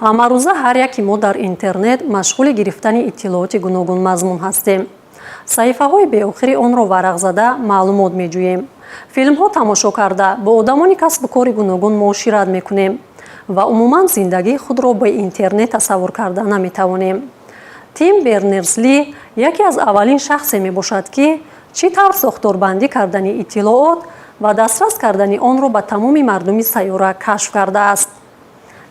Ҳамарӯза ҳар яки мо дар интернет машғули гирифтани иттилооти гуногунмазмун ҳастем. Саҳифаҳои беохири онро варақ зада маълумот меҷӯем, филмҳо тамошо карда, бо одамони касбу кори гуногун муошират мекунем ва умуман зиндагии худро бе интернет тасаввур карда наметавонем. Тим Бернерс-Ли яке аз аввалин шахсе мебошад, ки чӣ тавр сохторбандӣ кардани иттилоот ва дастрас кардани онро ба тамоми мардуми сайёра кашф кардааст.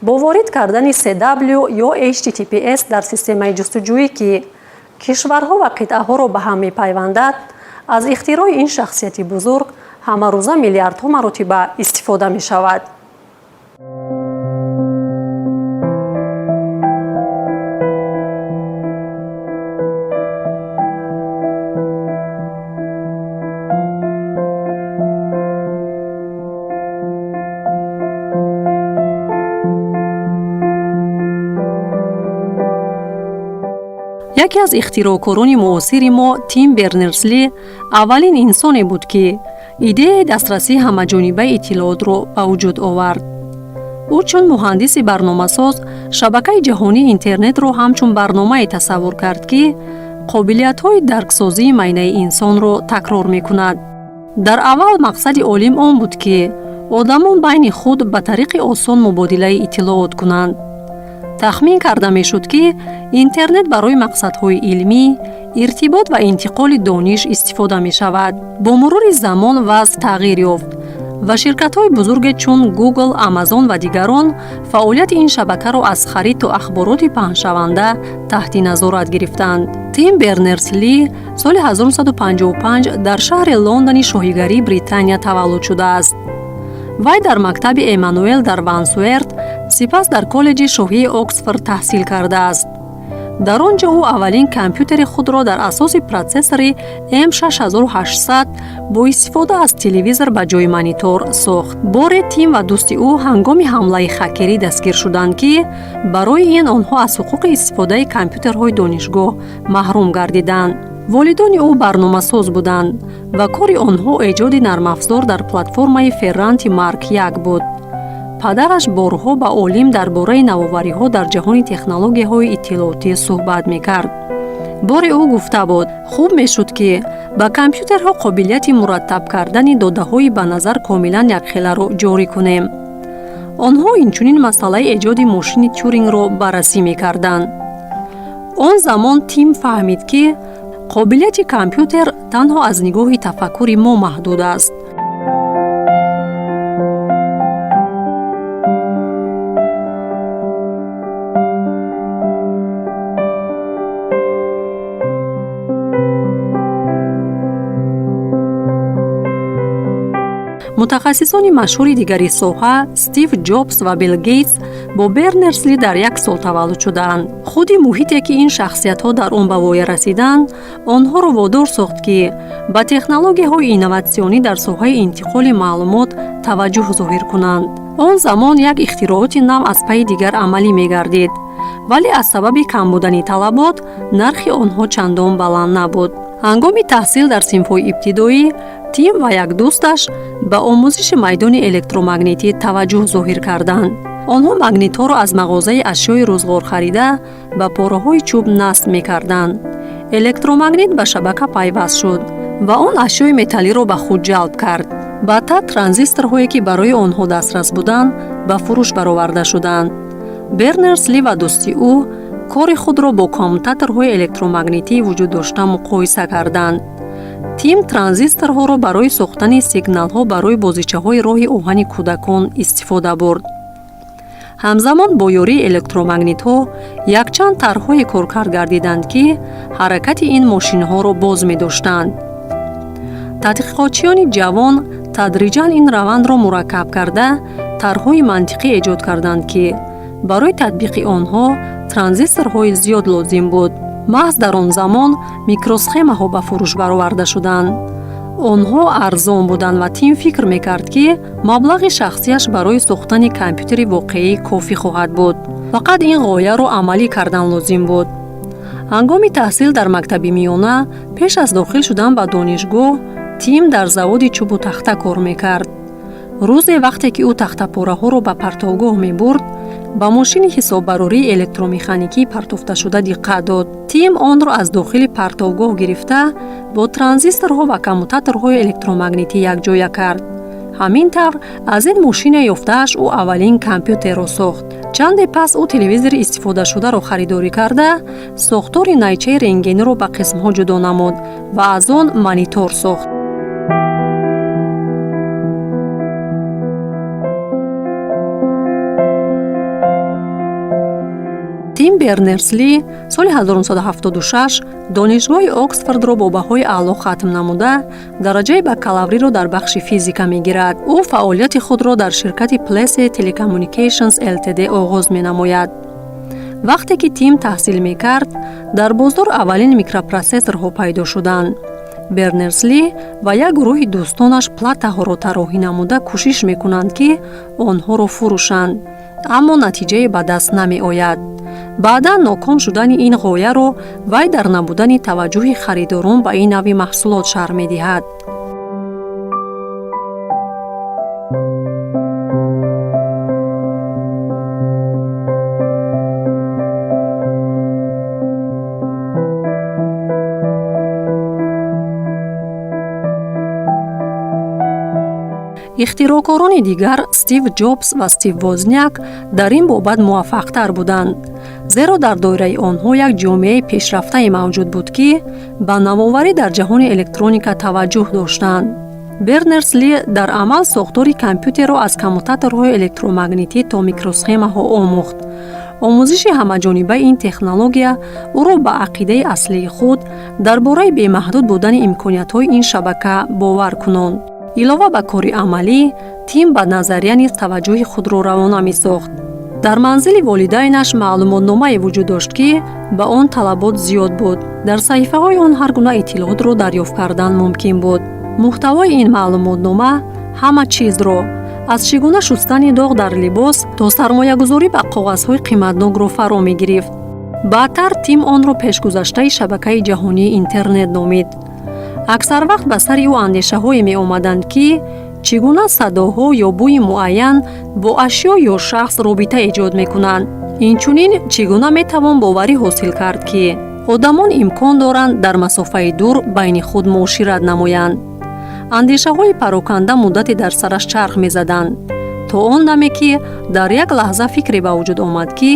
Бо ворид кардани CW ё HTTPS дар системаи ҷустуҷӯӣ, ки кишварҳо ва қитъаҳоро ба ҳам мепайвандад, аз ихтирои ин шахсияти бузург ҳамарӯза миллиардҳо маротиба истифода мешавад. Яке аз ихтироъкорони муосири мо, Тим Бернерс-Ли, аввалин инсоне буд, ки идеяи дастрасии ҳамаҷонибаи иттилоотро ба вуҷуд овард. Ӯ чун муҳандиси барномасоз шабакаи ҷаҳонии интернетро ҳамчун барномае тасаввур кард, ки қобилиятҳои дарксозии майнаи инсонро такрор мекунад. Дар аввал мақсади олим он буд, ки одамон байни худ ба тариқи осон мубодилаи иттилоот кунанд. Тахмин карда мешуд, ки интернет барои мақсадҳои илмӣ, иртибот ва интиқоли дониш истифода мешавад. Бо мурури замон вазъ тағйир ёфт ва ширкатҳои бузурге чун Google, Amazon ва дигарон фаъолияти ин шабакаро аз харид то ахбороти паҳншаванда таҳти назорат гирифтанд. Тим Бернерс-Ли соли 1955 дар шаҳри Лондони шоҳигарии Британия таваллуд шудааст. Вай дар мактаби Эммануэл дар Вансуэрт, сипас дар коллеҷи шоҳии Оксфорд таҳсил кардааст. Дар он ҷо ӯ аввалин компютери худро дар асоси протсессори M6800 бо истифода аз телевизор ба ҷои монитор сохт. Боре Тим ва дӯсти ӯ ҳангоми ҳамлаи хакерӣ дастгир шуданд, ки барои ин онҳо аз ҳуқуқи истифодаи компютерҳои донишгоҳ маҳрум гардиданд. Волидони ӯ барномасоз буданд ва кори онҳо эҷоди нармафзор дар платформаи Ферранти Марк 1 буд. Падараш борҳо ба олим дар бораи навовариҳо дар ҷаҳони технологияҳои иттилоотӣ суҳбат мекард. Боре ӯ гуфта буд, хуб мешуд, ки ба компютерҳо қобилияти мураттаб кардани додаҳои ба назар комилан якхеларо ҷорӣ кунем. Онҳо инчунин масъалаи эҷоди мошини Тюрингро баррасӣ мекарданд. Он замон Тим фаҳмид, ки қобилияти компютер танҳо аз нигоҳи тафаккури мо маҳдуд аст. Мутахассисони машҳури дигари соҳа, Стив Ҷобс ва Билл Гейтс, бо Бернерсли дар як сол таваллуд шудаанд. Худи муҳите, ки ин шахсиятҳо дар он ба воя расиданд, онҳоро водор сохт, ки ба технологияҳои инноватсионӣ дар соҳаи интиқоли маълумот таваҷҷӯҳ зоҳир кунанд. Он замон як ихтирооти нав аз пайи дигар амалӣ мегардид, вале аз сабаби кам будани талабот нархи онҳо чандон баланд набуд. Ҳангоми таҳсил дар синфҳои ибтидоӣ Тим ва як дӯсташ ба омӯзиши майдони электромагнитӣ таваҷҷӯҳ зоҳир карданд. Онҳо магнитҳоро аз мағозаи ашёи рӯзғор харида, ба пораҳои чӯб насб мекарданд. Электромагнит ба шабака пайваст шуд ва он ашёи металлиро ба худ ҷалб кард. Баъдтар транзисторҳое, ки барои онҳо дастрас буданд, ба фурӯш бароварда шуданд. Бернерсли ва дӯсти ӯ кори худро бо коммутаторҳои электромагнитии вуҷуддошта муқоиса карданд. Тим транзисторҳоро барои сохтани сигналҳо барои бозичаҳои роҳи оҳани кӯдакон истифода бурд. Ҳамзамон бо ёрии электромагнитҳо якчанд тарҳҳое коркард гардиданд, ки ҳаракати ин мошинҳоро боз медоштанд. Тадқиқотчиёни ҷавон тадриҷан ин равандро мураккаб карда, тарҳҳои мантиқӣ эҷод карданд, ки барои татбиқи онҳо транзисторҳои зиёд лозим буд. Маҳз дар он замон микросхемаҳо ба фурӯш бароварда шуданд. Онҳо арзон буданд ва Тим фикр мекард, ки маблағи шахсияш барои сохтани компютери воқеӣ кофӣ хоҳад буд. Фақат ин ғояро амалӣ кардан лозим буд. Ҳангоми таҳсил дар мактаби миёна, пеш аз дохил шудан ба донишгоҳ, Тим дар заводи чӯбу тахта кор мекард. Рӯзе, вақте ки ӯ тахтапораҳоро ба партовгоҳ мебурд, Ба мошини ҳисоббарории электромеханикӣ партофташуда диққат дод. Тим онро аз дохили партовгоҳ гирифта, бо транзисторҳо ва коммутаторҳои электромагнитӣ якҷоя кард. Ҳамин тавр, аз ин мошина ёфтааш ӯ аввалин компютерро сохт. Чанде пас ӯ телевизори истифодашударо харидорӣ карда, сохтори найчаи рентгениро ба қисмҳо ҷудо намуд ва аз он монитор сохт. Тим Бернерсли соли 1976 Донишгоҳи Оксфордро бо баҳои аъло хатм намуда, дараҷаи бакалавриро дар бахши физика мегирад. Ӯ фаъолияти худро дар ширкати Plessey Telecommunications Ltd оғоз менамояд. Вақте ки Тим таҳсил мекард, дар бозор аввалин микропроцессорҳо пайдо шуданд. Бернерсли ва як гурӯҳи дӯстонаш платаҳоро тарроҳӣ намуда, кӯшиш мекунанд, ки онҳоро фурӯшанд, аммо натиҷае ба даст намеояд. Баъдан ноком шудани ин ғояро вай дар набудани таваҷҷӯҳи харидорон ба ин навъи маҳсулот шарҳ медиҳад. Ихтироъкорони дигар, Стив Ҷобс ва Стив Возняк, дар ин бобат муваффақтар буданд, зеро дар доираи онҳо як ҷомеаи пешрафтае мавҷуд буд, ки ба навоварӣ дар ҷаҳони электроника таваҷҷӯҳ доштанд. Бернерсли дар амал сохтори компютерро аз коммутаторҳои электромагнитӣ то микросхемаҳо омӯхт. Омӯзиши ҳамаҷонибаи ин технология ӯро ба ақидаи аслии худ дар бораи бемаҳдуд будани имкониятҳои ин шабака бовар кунонд. Илова ба кори амалӣ, Тим ба назария низ таваҷҷӯҳи худро равона месохт. Дар манзили волидайнаш маълумотномае вуҷуд дошт, ки ба он талабот зиёд буд. Дар саҳифаҳои он ҳар гуна иттилоотро дарёфт кардан мумкин буд. Муҳтавои ин маълумотнома ҳама чизро, аз чӣ гуна шустани доғ дар либос то сармоягузорӣ ба коғазҳои қиматнокро, фаро мегирифт. Баъдтар Тим онро пешгузаштаи шабакаи ҷаҳонии интернет номид. Аксар вақт ба сари ӯ андешаҳое меомаданд, ки чӣ гуна садоҳо ё бӯи муайян бо ашё ё шахс робита эҷод мекунанд. Инчунин, чӣ гуна метавон боварӣ ҳосил кард, ки одамон имкон доранд дар масофаи дур байни худ муошират намоянд. Андешаҳои пароканда муддате дар сараш чарх мезаданд, то он даме ки дар як лаҳза фикре ба вуҷуд омад, ки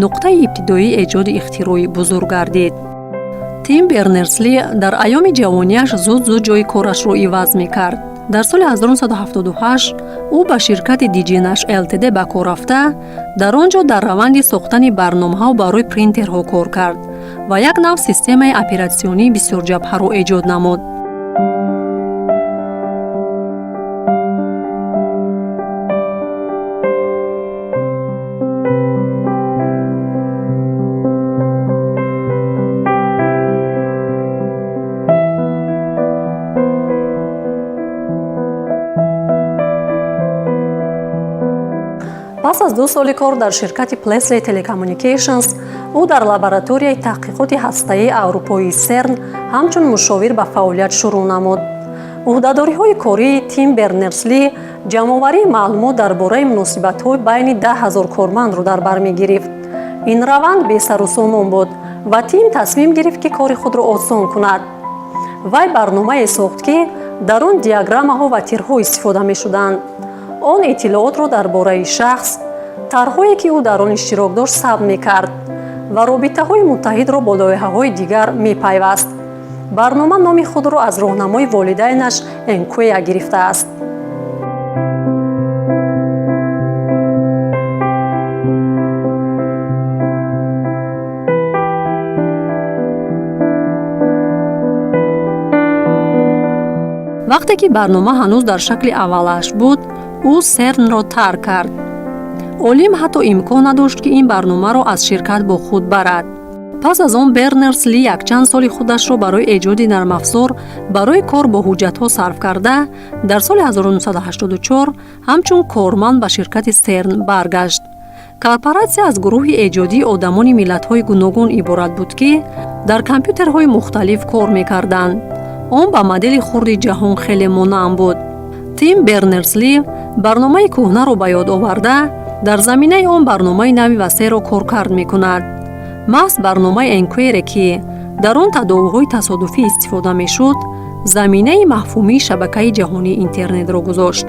нуқтаи ибтидоии эҷоди ихтирои бузург гардид. Тим Бернерсли дар айёми ҷавонияш зуд-зуд ҷои корашро иваз мекард. Дар соли 1978 ӯ ба ширкати DigiNash Ltd ба кор рафта, дар он ҷо дар раванди сохтани барномаҳо барои принтерҳо кор кард ва як нав системаи оператсионии бисёрҷабҳаро эҷод намуд. Пас аз 2 соли кор дар ширкати Plessey Telecommunications, ӯ дар лабораторияи таҳқиқоти ҳастаии аврупоии СЕРН ҳамчун мушовир ба фаъолият шурӯъ намуд. Ӯҳдадориҳои кории Тим Бернерсли ҷамъоварии маълумот дар бораи муносибатҳои байни 10 000 кормандро дар бар мегирифт. Ин раванд бесарусомон буд ва Тим тасмим гирифт, ки кори худро осон кунад. Вай барномае сохт, ки дар он диаграммаҳо ва тирҳо истифода мешуданд. Он иттилоотро дар бораи шахс, тарҳое ки ӯ дар он иштирок дошт, сабт мекард ва робитаҳои муттаҳидро бо лоиҳаҳои дигар мепайваст. Барнома номи худро аз роҳнамои волидайнаш Энкуя гирифтааст. Вақте ки барнома ҳанӯз дар шакли аввалааш буд, ӯ СЕРНро тарк кард. Олим ҳатто имкон надошт, ки ин барномаро аз ширкат бо худ барад. Пас аз он Бернерс Ли якчанд соли худашро барои эҷоди нармафзор барои кор бо ҳуҷҷатҳо сарф карда, дар соли 1984 ҳамчун корманд ба ширкати СЕРН баргашт. Корпоратсия аз гурӯҳи эҷодии одамони миллатҳои гуногун иборат буд, ки дар компютерҳои мухталиф кор мекарданд. Он ба модели хурди ҷаҳон хеле монанд буд. Тим Бернерсли барномаи кӯҳнаро ба ёд оварда, Дар заминаи он барномаи нави васеъро коркард мекунад. Маҳз барномаи Enquery, ки дар он тадовуҳои тасодуфӣ истифода мешуд, заминаи мафҳумии шабакаи ҷаҳонии интернетро гузошт.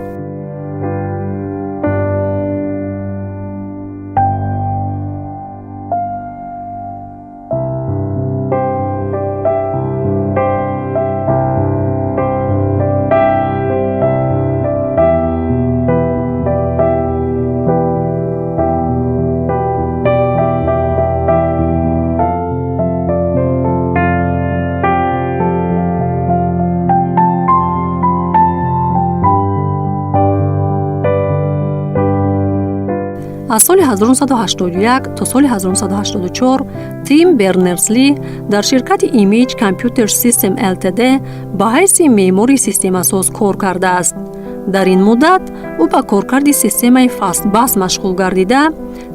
Аз соли 1981 то соли 1984 Тим Бернерс-Ли дар ширкати Image Computer System Ltd ба ҳайси меъмори системасоз кор кардааст. Дар ин муддат ӯ ба коркарди системаи Fastbus машғул гардида,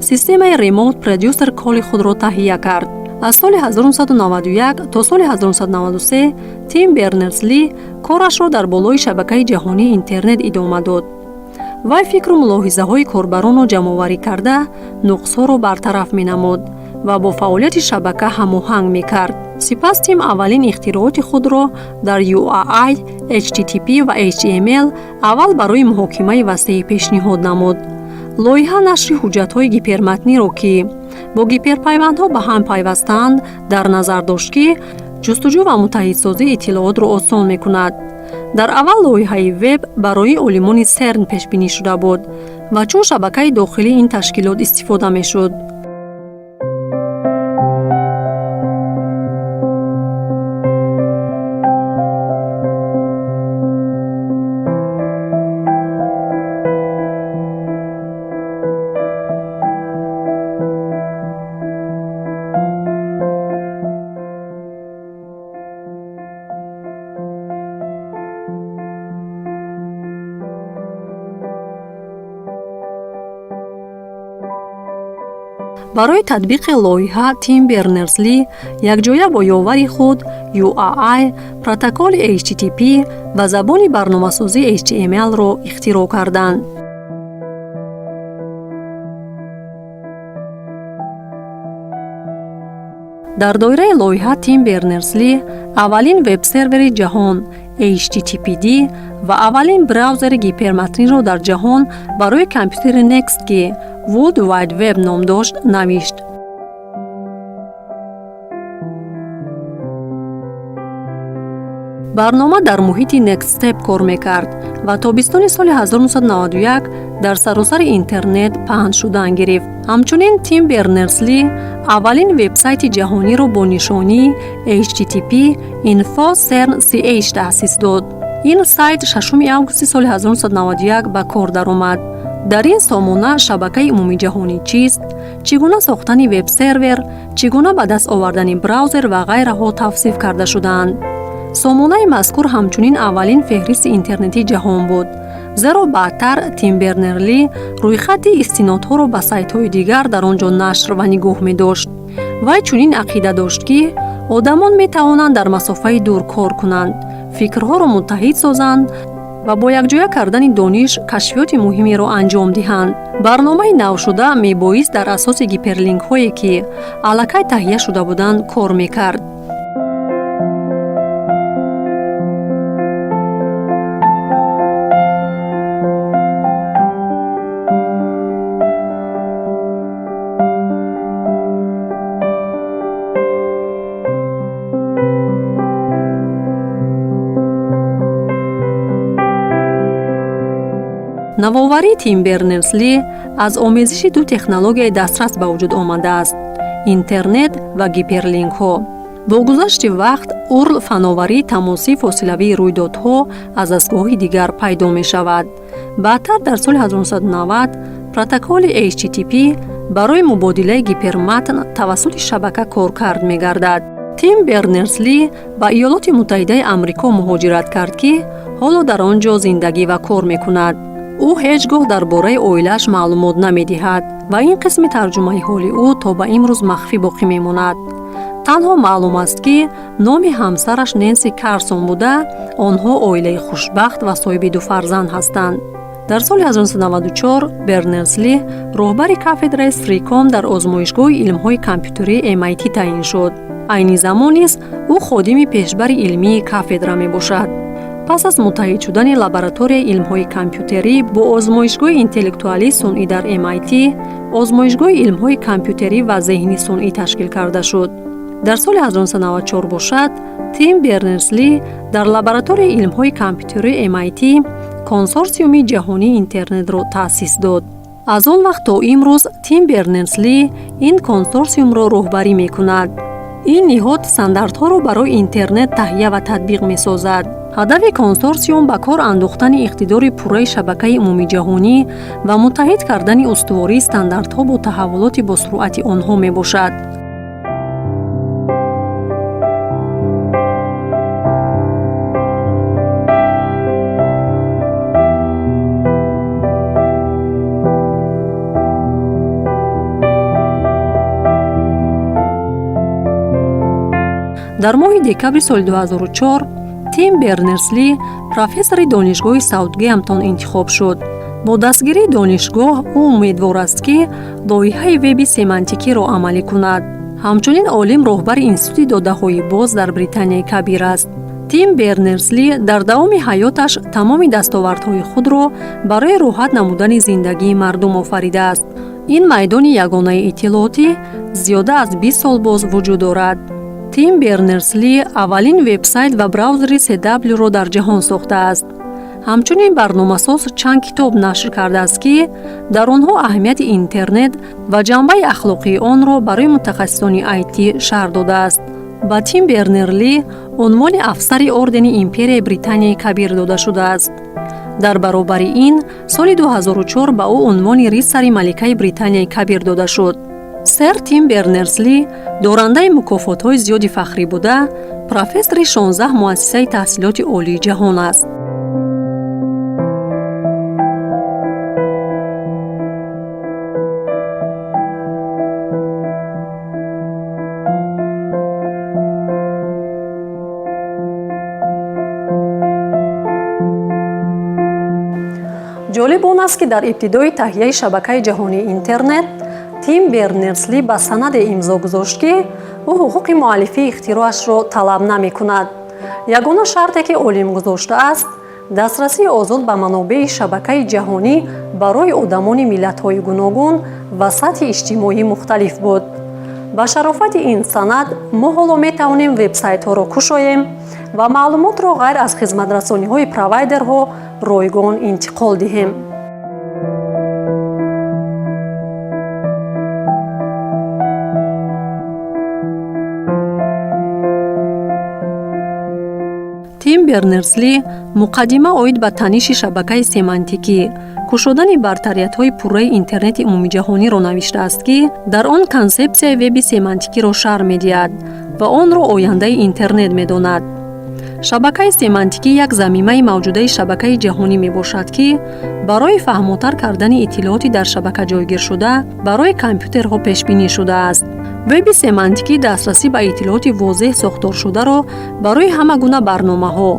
системаи Remote Producer Call худро таҳия кард. Аз соли 1991 то соли 1993 Тим Бернерс-Ли корашро дар болои шабакаи ҷаҳонии интернет идома дод. Вай фикру мулоҳизаҳои корбаронро ҷамъоварӣ карда, нуқсҳоро бартараф менамуд ва бо фаъолияти шабака ҳамоҳанг мекард. Сипас Тим аввалин ихтирооти худро дар URI, HTTP ва HTML аввал барои муҳокимаи васеъ пешниҳод намуд. Лоиҳа нашри ҳуҷҷатҳои гиперматниро, ки бо гиперпайвандҳо ба ҳам пайвастаанд, дар назар дошт, ки ҷустуҷӯ ва муттаҳидсозии иттилоотро осон мекунад. Дар аввал лоиҳаи веб барои олимони СЕРН пешбинӣ шуда буд ва чун шабакаи дохилии ин ташкилот истифода мешуд. Барои татбиқи лоиҳа Тим Бернерс-Ли якҷоя бо ёвари худ URI, протоколи HTTP ва забони барномасозии HTML-ро ихтироъ карданд. Дар доираи лоиҳа Тим Бернерс-Ли аввалин веб-сервери ҷаҳон HTTPD ва аввалин браузери гиперматниро дар ҷаҳон барои компютери Next, ки World Wide Web ном дошт, навишт. Барнома дар муҳити NextStep кор мекард ва тобистони соли 1991 дар саросари интернет паҳн шудан гирифт. Ҳамчунин Тим Бернерс-Ли аввалин вебсайти ҷаҳониро бо нишонии HTTP info cern ch таъсис дод. Ин сайт 6 августи соли 1991 ба кор даромад. Дар ин сомона шабакаи умумиҷаҳонӣ чист, чӣ гуна сохтани веб-сервер, чӣ гуна ба даст овардани браузер ва ғайраҳо тавсиф карда шудаанд. Сомонаи мазкур ҳамчунин аввалин феҳристи интернетии ҷаҳон буд, зеро баъдтар Тим Бернерли рӯйхати истинодҳоро ба сайтҳои дигар дар он ҷо нашр ва нигоҳ медошт. Вай чунин ақида дошт, ки одамон метавонанд дар масофаи дур кор кунанд, фикрҳоро муттаҳид созанд ва бо якҷоя кардани дониш кашфиёти муҳимеро анҷом диҳанд. Барномаи навшуда мебоист дар асоси гиперлинкҳое, ки аллакай таҳия шуда буданд, кор мекард. Навоварии Тим Бернерс-Ли аз омезиши ду технологияи дастрас ба вуҷуд омадааст: интернет ва гиперлинкҳо. Бо гузашти вақт URL фановарии тамосии фосилавии рӯйдодҳо аз дастгоҳи дигар пайдо мешавад. Баъдтар дар соли 1990 протоколи HTTP барои мубодилаи гиперматн тавассути шабака коркард мегардад. Тим Бернерс-Ли ба Иёлоти Муттаҳидаи Амрико муҳоҷират кард, ки ҳоло дар он ҷо зиндагӣ ва кор мекунад. Ӯ ҳеҷ гоҳ дар бораи оилааш маълумот намедиҳад ва ин қисми тарҷумаи ҳоли ӯ то ба имрӯз махфӣ боқӣ мемонад. Танҳо маълум аст, ки номи ҳамсараш Ненси Карсон буда, онҳо оилаи хушбахт ва соҳиби ду фарзанд ҳастанд. Дар соли 1994 Бернерс-Ли роҳбари кафедраи 3Com дар озмоишгоҳи илмҳои компютерии MIT таъин шуд. Айни замон низ ӯ ходими пешбари илмии кафедра мебошад. Пас аз муттаҳид шудани лабораторияи илмҳои компютерӣ бо озмоишгоҳи интеллектуалии сунъӣ дар MIT, озмоишгоҳи илмҳои компютерӣ ва зеҳни сунъӣ ташкил карда шуд. Дар соли 1994 бошад, Тим Бернерс-Ли дар лабораторияи илмҳои компютерии MIT консорсиуми ҷаҳонии интернетро таъсис дод. Аз он вақт то имрӯз Тим Бернерс-Ли ин консорсиумро роҳбарӣ мекунад. Ин ниҳод стандартҳоро барои интернет таҳия ва татбиқ месозад. Ҳадафи консорсиум ба кор андохтани иқтидори пурраи шабакаи умумиҷаҳонӣ ва муттаҳид кардани устувории стандартҳо бо таҳаввулоти босуръати онҳо мебошад. Дар моҳи декабри соли 2004 Тим Бернерс-Ли профессори донишгоҳи Саутгемптон интихоб шуд. Бо дастгирии донишгоҳ ӯ умедвор аст, ки лоиҳаи веби семантикиро амалӣ кунад. Ҳамчунин олим роҳбари Институти додаҳои боз дар Британияи Кабир аст. Тим Бернерс-Ли дар давоми ҳаёташ тамоми дастовардҳои худро барои роҳат намудани зиндагии мардум офаридааст. Ин майдони ягонаи иттилоотӣ зиёда аз 20 сол боз вуҷуд дорад. Тим Бернерс-Ли аввалин вебсайт ва браузери CW-ро дар ҷаҳон сохтааст. Ҳамчунин барномасоз чанд китоб нашр кардааст, ки дар онҳо аҳамияти интернет ва ҷанбаи ахлоқии онро барои мутахассисони IT шарҳ додааст. Ба Тим Бернерли унвони афсари Ордени Империяи Британияи Кабир дода шудааст. Дар баробари ин соли 2004 ба ӯ унвони ритсари Маликаи Британияи Кабир дода шуд. Сэр Тим Бернерс-Ли дорандаи мукофотҳои зиёди фахрӣ буда, профессори 16 муассисаи таҳсилоти олии ҷаҳон аст. Ҷолиб он аст, ки дар ибтидои таҳияи шабакаи ҷаҳонии интернет Тим Бернерс-Ли ба санаде имзо гузошт, ки ӯ ҳуқуқи муаллифии ихтироашро талаб намекунад. Ягона шарте, ки олим гузоштааст, дастрасии озод ба манобеи шабакаи ҷаҳонӣ барои одамони миллатҳои гуногун ва сатҳи иҷтимоии мухталиф буд. Ба шарофати ин санад мо ҳоло метавонем вебсайтҳоро кушоем ва маълумотро ғайр аз хизматрасониҳои провайдерҳо ройгон интиқол диҳем. Тим Бернерс-Ли муқаддима оид ба таниши шабакаи семантикӣ, кушодани бартариятҳои пурраи интернети умумиҷаҳониро навиштааст, ки дар он консепсияи веби семантикиро шарҳ медиҳад ва онро ояндаи интернет медонад. Шабакаи семантикӣ як замимаи мавҷудаи шабакаи ҷаҳонӣ мебошад, ки барои фаҳмотар кардани иттилооти дар шабака ҷойгиршуда барои компютерҳо пешбинӣ шудааст. Веби семантикӣ дастрасӣ ба иттилооти возеҳ сохторшударо барои ҳама гуна барномаҳо,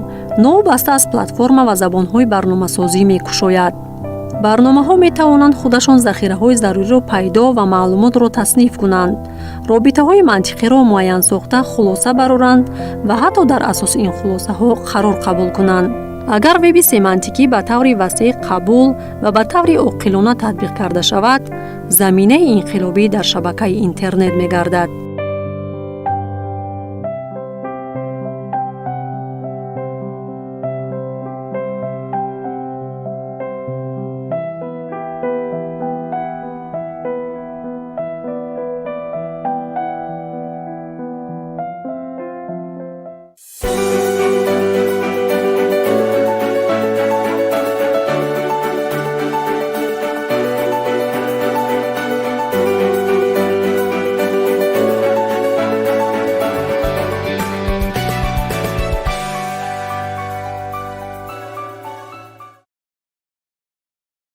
новобаста аз платформа ва забонҳои барномасозӣ, мекушояд. Барномаҳо метавонанд худашон захираҳои заруриро пайдо ва маълумотро тасниф кунанд, робитаҳои мантиқиро муайян сохта хулоса бароранд ва ҳатто дар асоси ин хулосаҳо қарор қабул кунанд. Агар веби семантикӣ ба таври васеъ қабул ва ба таври оқилона татбиқ карда шавад, заминаи инқилобӣ дар шабакаи интернет мегардад.